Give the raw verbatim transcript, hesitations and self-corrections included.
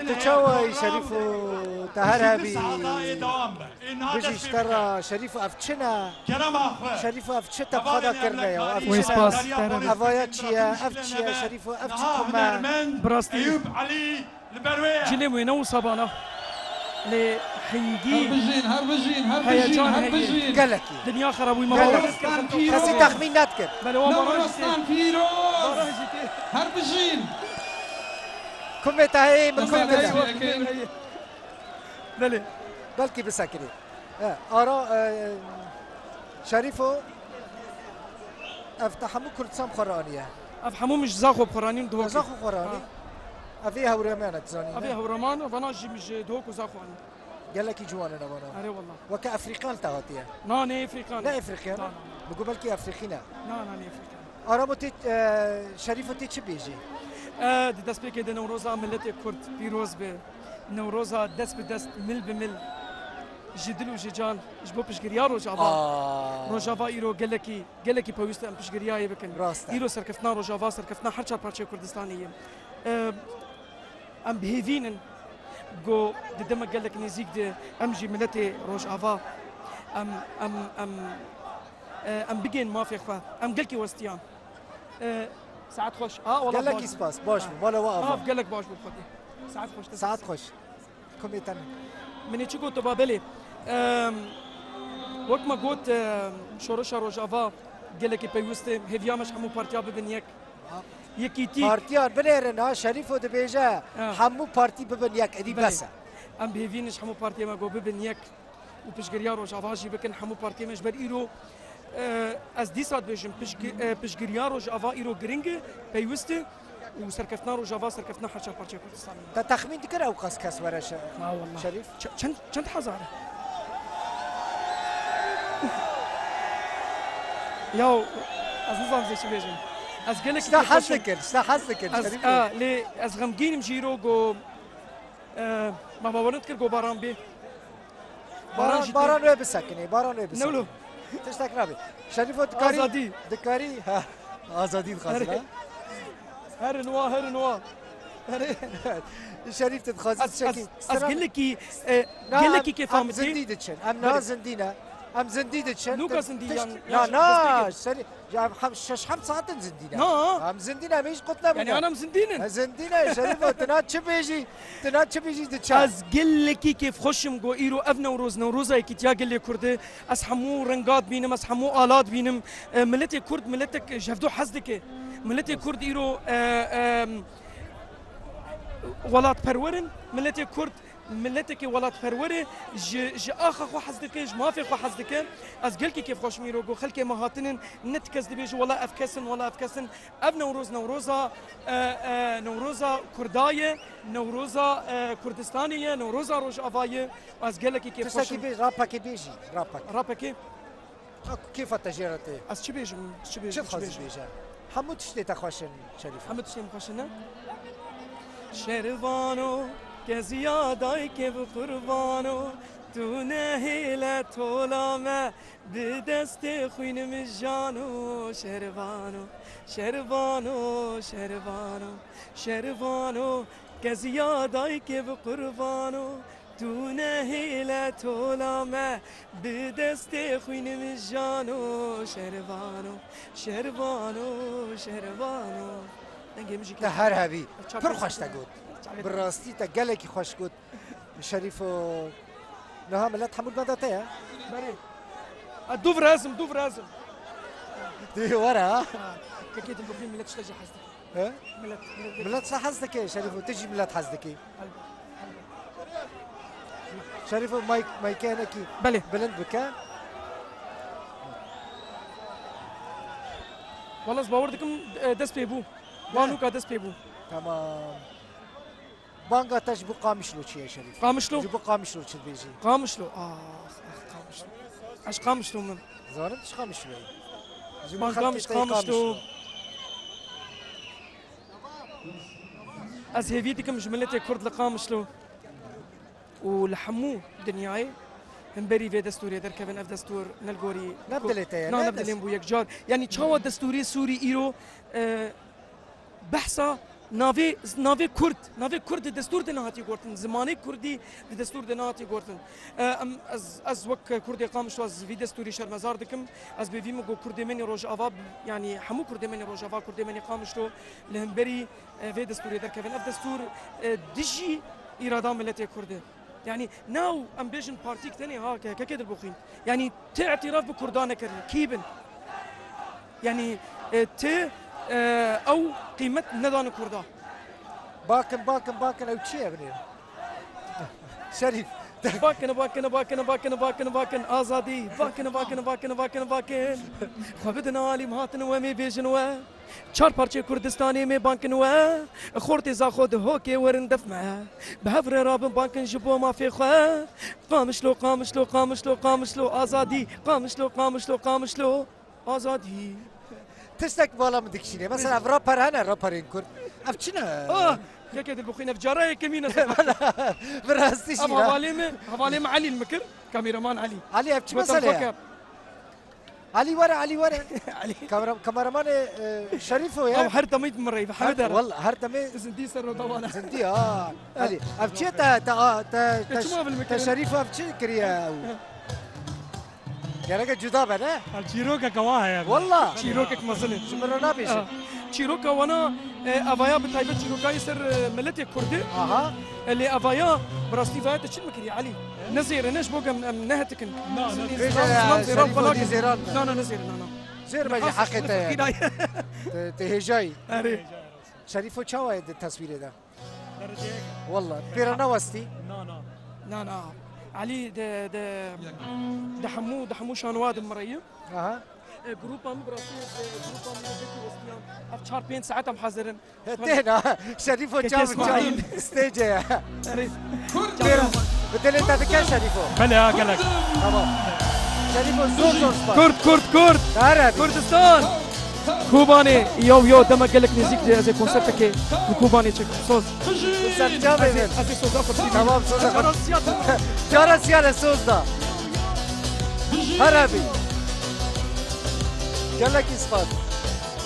Tu çawa yî Şerîfo, te her hebî. Bijî ji te re Şerîfo, ev çi ne? Şerîfo, ev çi te bi xwe de kirine ya? Ev çi ne? Wê spas, te re. Evaya çi ye? Ev çi ye Şerîfo? Ev çi kom e? Bi rastî cilê wê ne wisa bana. Lê hingî Her bijîn, her bijîn, her bijîn, heyecan her heye. Bijîn. Gelekî. Dinya xerabûyî me. Gelekî. Baran kir. Kesî texmîn nedikir. Belê wan Newrostan pîroz. Baran jî tê. Her bijîn. Kumê te heye, min kum Heye, kir. Heye, heye. Belê. Belkî bisekirî. E, ara, e, Şerîfo, ev te hemû Kurdistan bi xwe re aniye. Ev hemû min ji Zaxo bi xwe re anîn, Dihokê. Zaxo xwe re anî? Ha. Ev ê hewrê me ne, dizanî, ne? Ev ê hewreman, vana jî min ji Dihok û Zaxo anî. Gelekî ciwan e, ne vana? Erê wallah. Weke Efrîkan li te hatiye? Na, ne Efrîkan. Ne Efrîkan? Na, na, na. Min got belkî Efrîqî ne. Na, na, ne Efrîkan. Aramo tê, e, Şerîfo tê çi bêjî? E, di destpêkê de Newroza miletê Kurd pîroz be. Newroza dest bi dest, mil bi mil, ji dil û ji can, ji bo piştgiriya Rojava. Aa. Rojava îro gelekî, gelekî pêwîst e em piştgiriyayê bikin. Rast e. Îro serkeftina Rojava, serkeftina her çar parçeyê Kurdistanê ye. E, Em bi hêvî nin ku di demek gelek nêzîk de em jî miletê Rojava, em, em, em, e, em bigên mafê xwe. Em gelkî westiyan. E, saet xweş. Ha, wala Gelekî baş bû. Spas, baş bû. Ha. Mala we ava. Maf gelek baş bû xwedê. Saet xweş. Saet xweş. Kumê te ne. Min ê çi got, tu ba belê. Em, wek me got, em, şoreşa Rojava gelekî pêwîst e. Hêviya me ji hemû partiya bibin yek. Yekîtî. Partiyan binêrin ha, Şerîfo dibêje, ha, hemû partî bibin yek, êdî Belê. Bes e. Em bi hêvî ne ji hemû partiyê me got bibin yek û piştgiriya Rojava jî bikin hemû partiyê me ji ber îro, e, ez dîsa dibêjim, piştgi-, e, piştgiriya Rojava îro giring e, pêwîst e û serkeftina Rojava, serkeftina her çar parçeyê Kurdistanê ye. Te texmîn dikir ew qas kes were şe-, Ha, wallah. Şerîf? Ç-, çend, çend hezar e? Ya, ez nizanim zê çi bêjim. Ez gelekî Şte hez dikir, şte hez dikir, Ez, Şerîf. A, lê ez xemgîn im ji îro go, e, me bawer nedikir go baran bê. Baran Baran, jî tê. Baran wê bisekinê, baran wê Ne wilo? Bisekinê. Tiştek nabe. Şerîfo dikarî, Azadî. Dikarî, ha, azadî dixwazin, Herê. Ha? Herin wa, herin wa. Herê. Şerîf, tu dixwazî Ez, ez, tiştekî ez sira gelekî, e, Na, gelekî em, kêfa em min tê. Zindî diçin. Em niha Belê. Zindî ne. Em zindî diçin. Nuka Tişt-, zindî, yan, na, yan, na, destpêkê. Serî, ya em hem şeş hem saetin zindî ne. Na. Em zindî ne, em hiç qut nebûne. Yani, anam zindî ne. E, zindî ne, Şerîfo, tu na çi bêjî? Tu na çi bêjî diçe? Ez gelekî kêfxweş im ku îro ev Newroz, Newroza Yekîtiya Gelê Kurd e. Ez hemû renga dibînim, ez hemû ala dibînim. E, miletê Kurd, miletek ji hevdu hez dike. Miletê Kurd îro, e, e, welatperwer in. Miletê Kurd miletekî welatperwer e, ji, ji axa xwe hez dike, ji mafê xwe hez dike. Ez gelkî kêfxweş im îro ku xelkê me hatinin, ne ti kes dibêje, wela ev kes in, wela ev kes in. Ev Newroz, Newroza, e, e, Newroza Kurda ye, Newroza, e, Kurdistanê ye, Newroza Rojava ye. Ez gelekî kêfxweş Tiştekî im. Bê, rapekê bêjî, rapek. Rapekê? Ha, ku kêfa te jê re tê. Ez çi bêjim, çi bêjim, Çi çi dixwazî bêjim? Bêje? Hemû tiştê te xweş in, Şerîf. Hemû tiştê min xweş in, ne? Şervano, keziya dayikê bi qurbano, tu nehêle tola me, bi destê xwîn min jano. Şervano, şervano, şervano, şervano, keziya dayikê bi qurbano, tu nehêle tola me, bi destê xwîn min jano. Şervano, şervano, şervano. Dengê min jî Te her hebî. Çavê Pir xweş te got. Çavê Bi rastî te gelekî xweş got. Şerîfo, niha milet hemû benda te ye. Berê. A, du virazim, du virazim. Dê were ha. Ha, kekê tu bixwî milet işte jî hez dike. He? Milet, milet, Milet se hez dike, Şerîfo, tu jî milet hez dike. Elbet, elbet. Şerîfo, mayk, mayke hinekî Belê. Bilind bike. Wala ez bawer dikim, e, dest pê bû. Ne? Banûka dest pê bû. Tamam. Banga te ji bo Qamişlo çi ye, Şerîf? Qamişlo? Ji bo Qamişlo çi dibêjî? Qamişlo, ax, ax, Qamişlo. Ez Qamişlo min. Zanim tu ji Qamişlo yî. Ji bo Banga xelkê min ji te yê Qamişlo. Qamişlo. Ez hêvî dikim ji miletê Kurd li Qamişlo û li hemû dinyayê hemberî vê destûrê derkevin. Ev destûr ne li gorî Ne bi dilê te ye, Na, ne ne bi dilê dest- min bû yekcar. Yanî çawa destûrê Sûrî îro, e, behsa Navê, navê Kurd, navê Kurd di destûr de nehatiye gotin, zimanê Kurdî di destûr de nehatiye gotin. E, em, ez, ez wek Kurdê Qamişlo ez vî destûrî şermezar dikim. Ez bêvî min got Kurdê me nê Rojava, yanî hemû Kurdê me nê Rojava, Kurdê me nê Qamişlo li hemberî, e, vê destûrê derkevin. Ev destûr, e, dijî îrada miletê Kurd e. Yanî, naw em bêjin partîk tenê ha, ke-, kekê Dilboxîn. Yanî, ti îtiraf bi Kurda nekirin. Kî bin? Yanî, e, ti, e, ew qîmet nedane Kurda. Bakin, bakin, bakin, ew çi ye binê? Şerîf. Bakin, bakin, bakin, bakin, bakin, bakin, azadî. Bakin, bakin, bakin, bakin, bakin. Xwe bidin alî, em hatin we, em ê bêjin we. Çar parçeyê Kurdistanê em ê bankin we. Xortê Zaxo di hokê werin def me. Bi hev re rabin bankin ji bo mafê xwe. Qamişlo, Qamişlo, Qamişlo, Qamişlo, azadî. Qamişlo, Qamişlo, Qamişlo, azadî. Tiştek bala min dikişîne. Mesela ev raper hene, raperên Kurd. Ev çi ne? Ah, keke Dilboxîn, ev cara yekemîn e. Bi rastî jî Ev ya. Hevalê me, hevalê me Elî li min kir. Kameraman Elî. Elî, ev çi Gotem mesele ye? Goke. Elî were, Elî were. Elî. Kamera-, kameramanê, e, Şerîfo ye. Ew her demê min reyve, Her, hemî dera. Walla, her demê Zindî ser o dawana. Zindî, ha. Elî, ev çi ye te, te, a, te, E, te, çima vil te mikirin? Şerîfo ev çi kiriye ew? Gereke cuda be, ne? Ev çîrokeke wa heye. Walla. Çîrokek mezin e. Ji min re nabêjin. Ha. Çîroka wana, e, evaya bi taybet çîrokayê ser, e, miletê Kurdî. Aha. E, lê evaya bi rastî vaya te çi mikiriye, Elî? Ne zêre, ne ji bo em, em nehetikin. Na, na. Zî-, Vêca zîram, ya, zîram, zîram, Şerîfo falan dî kin. Zêran. Na, na, ne zêre, na, na. Zêr be jî Has heqê te ye. Te, te hêjayî. Erê. Şerîfo çawa ye di teswîrê de? Dereceyek. Walla, pêra newestî. Na, na. Na, na. Elî de, de, de hemû, de hemû şanowa de mireyim. Aha. E, grupa min bi rastî, e, grupa min yekî westiyan. Ev çar pênc saet em hazir in. He, têna. Şerîfo Keke çav, çav. İsmail. Stage ye. Erê. Pêra. Bi dilê te dike Şerîfo. Belê ha, gelek. Tamam. Şerîfo zor zor spas. Kurd, Kurd, Kurd. Her abi. Kurdistan. Kobanê, yo, yo, dema gelek nêzîk de ez ê konsertekê li Kobanê çek. Soz. Ser çavê Ez ê, min. ez ê soza xwe bidî. Tamam, soza xwe. Cara siya Cara siya le soz da. Her abi. Gelekî spas.